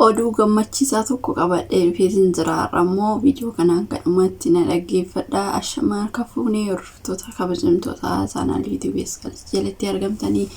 Oduu gammachiisaa tokko qabadhee dhufeetiin jira. Har'a immoo viidiyoo kanaan kan dhumatti na dhaggeeffadhaa. Ashamaa harka fuunee hordoftoota kabajamtoota chaanaalii yuutuubii jalatti argamtanii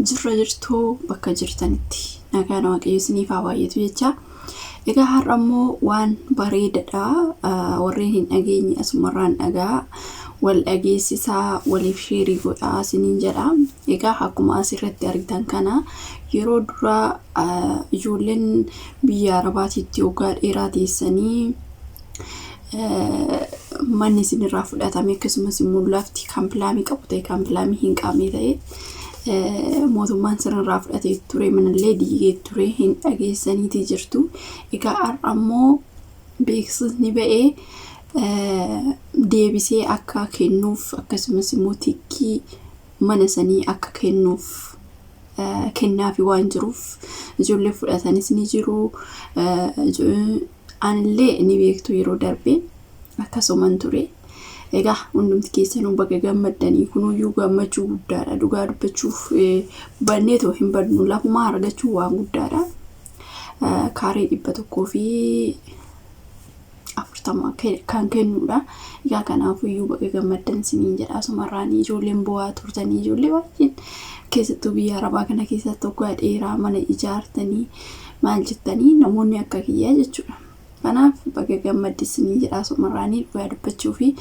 jirra jirtuu bakka jirtanitti nagaan waaqayyo isiniif haa baay'atu jecha. Egaa har'a immoo waan bareedadha. Warreen hin dhageenye asumarraan dhagaa wal dhageessisaa waliif sheerii godhaa isiniin jedha. Egaa akkuma asirratti argitan kana yeroo duraa ijoolleen biyya Arabaatiitti waggaa dheeraa teessanii manni isinirraa fudhatame akkasumas immoo lafti kan pilaamii qabu ta'e kan pilaamii hin qabne ta'e mootummaan sirnarraa fudhatee ture manallee diigee ture hin dhageessaniiti jirtu. Egaa har'a immoo beeksisni ba'ee deebisee akka kennuuf akkasumas immoo tikkii mana sanii akka kennuuf kennaafi waan jiruuf ijoollee fudhatanis ni jiru. Anillee ni beektu yeroo darbe akkasuman ture. Egaa hundumti keessanuu baga gammaddanii kunuyyuu gammachuu guddaadha. Dhugaa dubbachuuf banneetoo hin badnu lafumaa argachuun waan guddaadha. Kaaree 140 kan kennudha. Egaa kanaafuyyuu baga gammaddan isiniin jedha. Asumarraan ijoolleen bu'aa turtanii ijoollee baay'een keessattuu biyya Arabaa kana keessatti waggaa dheeraa mana ijaartanii maal jettanii namoonni akka kiyyaa jechuudha. Kanaaf baga gammadde isiniin jedha asumarraanii dhugaa dubbachuu fi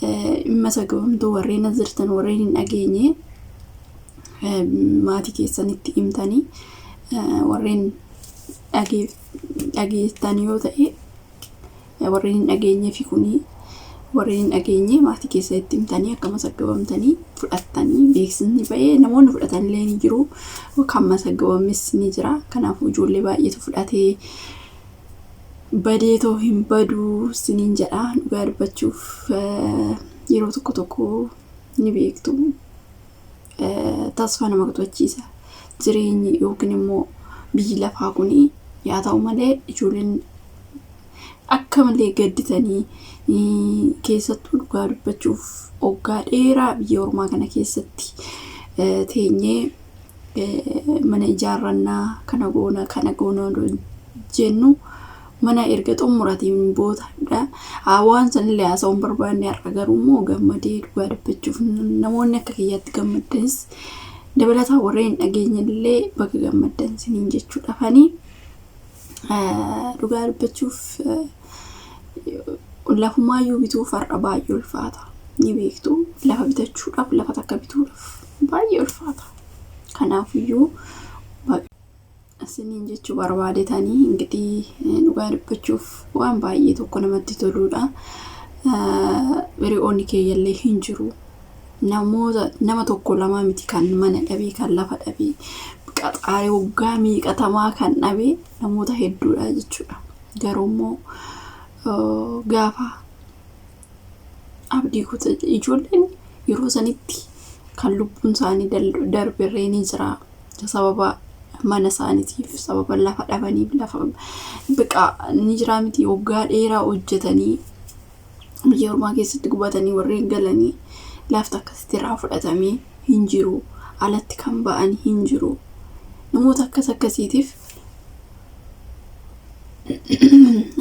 dhimma sagabamtuu warreen as jirtan warreen hin dhageenye maatii keessanitti himtanii warreen dhageettan yoo ta'e warreen hin dhageenye fi kuni warreen hin dhageenye maatii keessanitti himtanii akka masaggabamtanii fudhattanii beeksisni ba'ee namoonni fudhatan illee ni jiru kan masaggabames ni jira kanaafuu ijoollee baay'eetu fudhatee badeetoo hin baduu siniin jedha dhugaa dubbachuuf yeroo tokko tokko ni beektu tasfaa nama kutachiisa jireenyi yookiin immoo biyyi lafaa kun yaa ta'u malee ijoolleen akka malee gadditanii keessattuu dhugaa dubbachuuf waggaa dheeraa biyya ormaa kana keessatti teenyee mana ijaarrannaa kana goona kana goona jennu mana erga xumuratiin boodadha. Waan sanillee haasa'uu hin barbaanne har'a garuu immoo gammadee dhugaa dubbachuuf namoonni akka kiyyaatti gammaddanis dabalataan warreen hin dhageenyellee baga gammaddan isiniin jechuudhaafanii dhugaa dubbachuuf lafumaayyuu bituuf har'a baay'ee ulfaata. Ni beektu lafa bitachuudhaaf lafa takka bituudhaaf baay'ee ulfaata. Kanaafiyyuu isiniin jechuu barbaadetanii ingidihi dhugaa dubbachuuf waan baay'ee tokko namatti toluudha. Hiriyoonni keeyyallee hin jiru. Namoota nama tokko lama miti kan mana dhabee kan lafa dhabee qaxaaree waggaa meeqatamaa kan dhabee namoota hedduudha jechuudha. Garuu immoo gaafa abdii kuta ijoolleen yeroo sanitti kan lubbuun isaanii darbirree ni jira. Sababa mana isaaniitiif sababa lafa dhabaniif lafa biqaa ni jira miti waggaa dheeraa hojjetanii biyya ormaa keessatti gubatanii warreen galanii lafti akkasitti irraa fudhatamee hin jiru. Alatti kan ba'an hin jiru. Namoota akkas akkasiitiif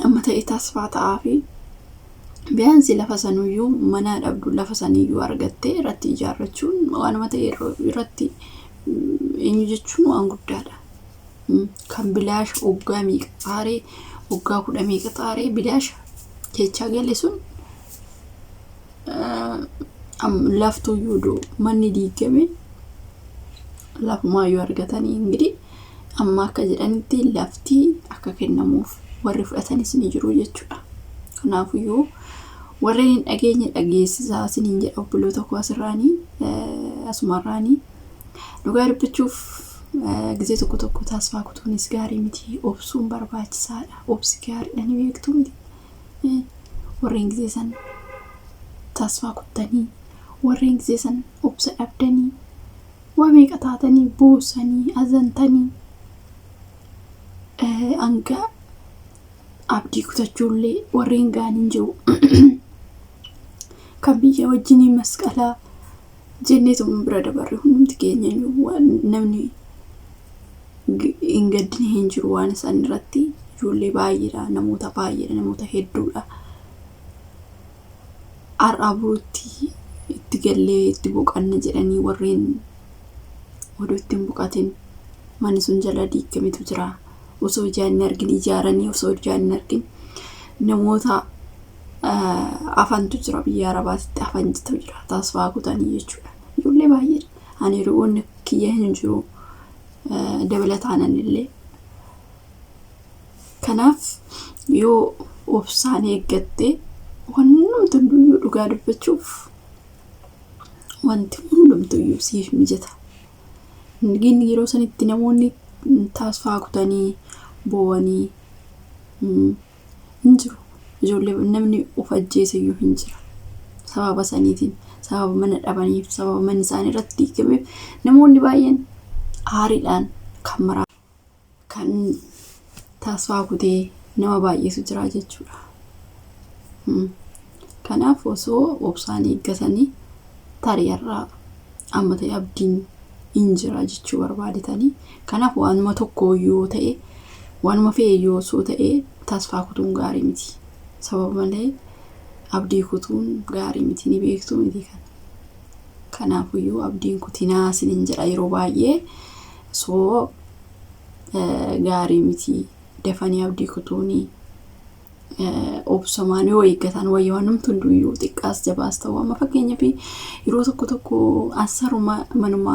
amma ta'e tasfaa ta'aa fi biyaansi lafa sanuyyuu mana dhabdu lafa saniyyuu argattee irratti ijaarrachuun waanuma ta'e irratti eenyu jechuun waan guddaadha. Kan bilaasha waggaa meeqa xaaree waggaa kudha meeqa xaaree bilaasha jechaa gale sun laftuyyuu manni diigame lafumaayyuu argatanii ingidihi amma akka jedhanitti lafti akka kennamuuf warri fudhatanis ni jiru jechuudha. Kanaafiyyuu warreen hin dhageenye dhageessisaa isiniin jedha obboloota koo asirraanii asumarraanii dhugaa dubbachuuf gizee tokko tokko tasfaa kutuunis gaarii miti obsuun barbaachisaadha. Obsi gaariidha ni beektu miti. Warreen gizee san tasfaa kuttanii warreen gizee san obsa dhabdanii waa meeqa taatanii boosanii azantanii hanga abdii kutachuullee warreen ga'an hin jiru. Kan biyya wajjiniin masqalaa jenneetuma bira dabarre hundumti keenya iyyuu namni hin gaddine hin jiru waan isaan irratti. Ijoollee baay'eedha, namoota baay'eedha, namoota hedduudha. Har'aa borutti itti gallee itti boqanna jedhanii warreen odoo itti hin boqatin manni sun jala diigametu jira. Osoo ijaan hin argin ijaaranii osoo ijaan hin argin namoota afantu jira, biyya Arabaatti afantu jira, tasfaa kutanii jechuudha. Ijoollee baay'eedha. Ani hiriyoonni kiyya hin jiru dabalataan illee. Kanaaf yoo obsaan eeggatte wannumti hunduyyuu dhugaa dubbachuuf wanti hundumtuyyuu siif mijata. Inni yeroo sanitti namoonni tasfaa kutanii boo'anii hin jiru. Ijoollee namni of ajjeese iyyuu hin jira. Sababa saniitiin, sababa mana dhabaniif, sababa manni isaanii irratti diigameef namoonni baay'een aariidhaan kan maraa kan tasfaa kutee nama baay'eetu jira jechuudha. Kanaaf osoo obsaan eeggatanii tarii irraa amma ta'e abdiin hin jira jechuu barbaadetanii. Kanaaf waanuma tokko yoo ta'e, waanuma fe'e yoo osoo ta'e tasfaa kutuun gaarii miti. Sababa malee abdii kutuun gaarii miti, ni beektu miti kana. Kanaafuyyuu abdiin kutinaa isiniin jedha yeroo baay'ee soo gaarii miti dafanii abdii kutuuni. Obsumaan yoo eeggatan wayya wanumti hunduyyuu xiqqaas jabaas ta'u. Amma fakkeenyaaf yeroo tokko tokko asaruma manuma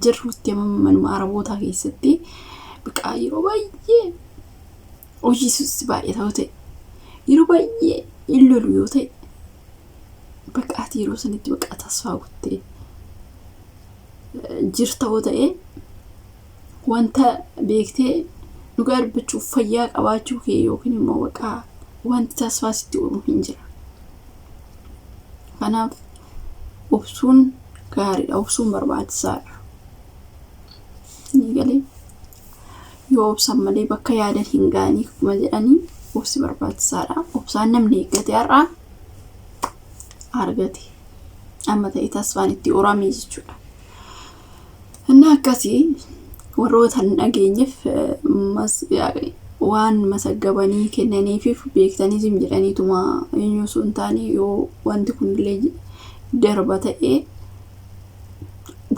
jirrutti, manuma Arabootaa keessatti biqaa yeroo baay'ee hojiisus baay'ee ta'u ta'e, yeroo baay'ee hin lolu yoo ta'e, baqaati yeroo sanitti baqa tasfaa kuttee jirta yoo ta'e, wanta beektee dhugaa dubbachuuf fayyaa qabaachuu kee yookiin immoo baqaa wanti tasfaa sitti uumu hin jira. Kanaaf obsuun gaariidha. Obsuun barbaachisaadha. Ni galee yoo obsan malee bakka yaadan hin ga'anii akkuma jedhanii, obsi barbaachisaadha. Obsaan namni eeggate har'aa argate. Amma ta'e tasfaan itti horame jechuudha. Inni akkasii warroota hin dhageenyeef waan masaggabanii kennaniifiif beektanii sim jedhaniituma eenyu osoo hin taane, yoo wanti kunillee darba ta'ee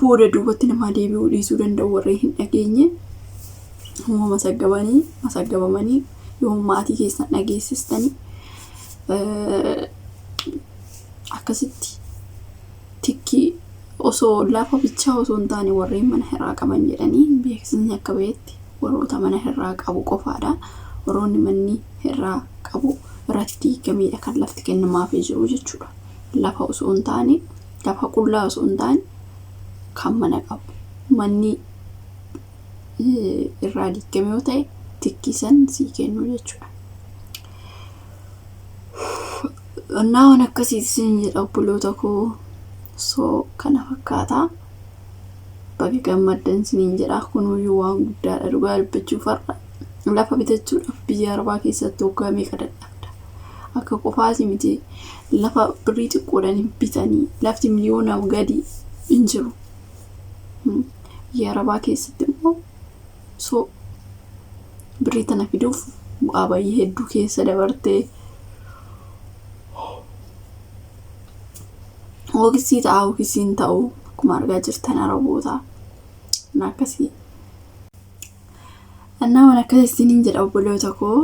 booda duubatti namaa deebi'uu dhiisuu danda'u, warreen hin dhageenye immoo masaggabanii masaggabamanii yoo maatii keessan dhageessistanii akkasitti tikkii osoo lafa bichaa osoo hin taane warreen mana hirraa qaban jedhanii beeksisni akka ba'etti warroota mana hirraa qabu qofaadha. Warroonni manni hirraa qabu irratti diigameedha kan lafti kennamaafii jiru jechuudha. Lafa osoo hin taane, lafa qullaa osoo hin taane, kan mana qabu. Manni irraa diigame yoo ta'e tikkisan sii kennu jechuudha. Innaa waan akkasii isin jedha obboloota koo, soo kana fakkaata. Baga gammaddan isiniin jedha. Kunuyyuu waan guddaadha dhugaa dubbachuuf, har'a lafa bitachuudhaaf biyya Arabaa keessatti waggaa meeqa dadhabda. Akka qofaati miti, lafa birrii xiqqoodhaan hin bitanii, lafti miliyoona gadi hin jiru. Biyya Arabaa keessatti immoo soo birrii tana fiduuf bu'aa bayii hedduu keessa dabartee hookisii ta'a, hookisiin ta'u akkuma argaa jirtan Araboota akkasii. Annaa waan akkasii isiniin jedha obboloota koo,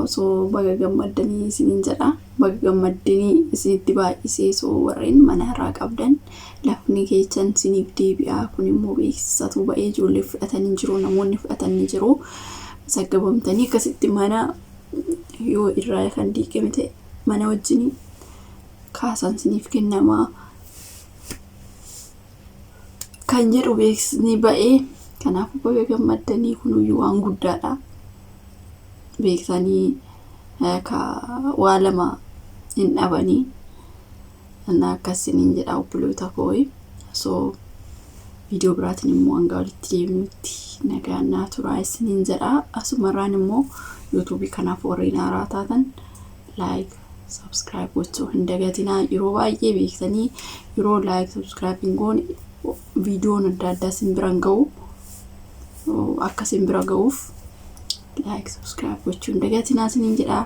osoo baga gammaddanii isiniin jedha. Baga gammaddanii isinitti baay'isee, soo warreen mana irraa qabdan lafni keessan isiniif deebi'a. Kun immoo beeksisatu ba'ee ijoollee fudhatanii jiru, namoonni fudhatanii jiru. Saggabamtanii akkasitti mana yoo irraa kan diigame ta'e mana wajjin kaasan isiniif kennamaa kan jedhu beeksisni ba'ee, kanaafuu baga gammaddanii, kunuyyuu waan guddaadha. Beeksisanii ka waa lama hin dhabanii እና akkasiniin jedha obboloota koo. So viidiyoo biraatiin immoo hanga walitti deebinutti nagaan naa turaa isiniin jedha. Asumarraan immoo yuutuubii kanaaf warreen haaraa taatan like, subscribe gochuu hin dagatinaa. Yeroo baay'ee beektanii yeroo like, subscribe hin goone viidiyoon adda addaa isin biran ga'u. Akka isin bira ga'uuf like, subscribe gochuun dagatinaa isiniin jedha.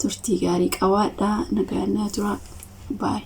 Turtii gaarii qabaadhaa. Nagaan naa tura. Bye.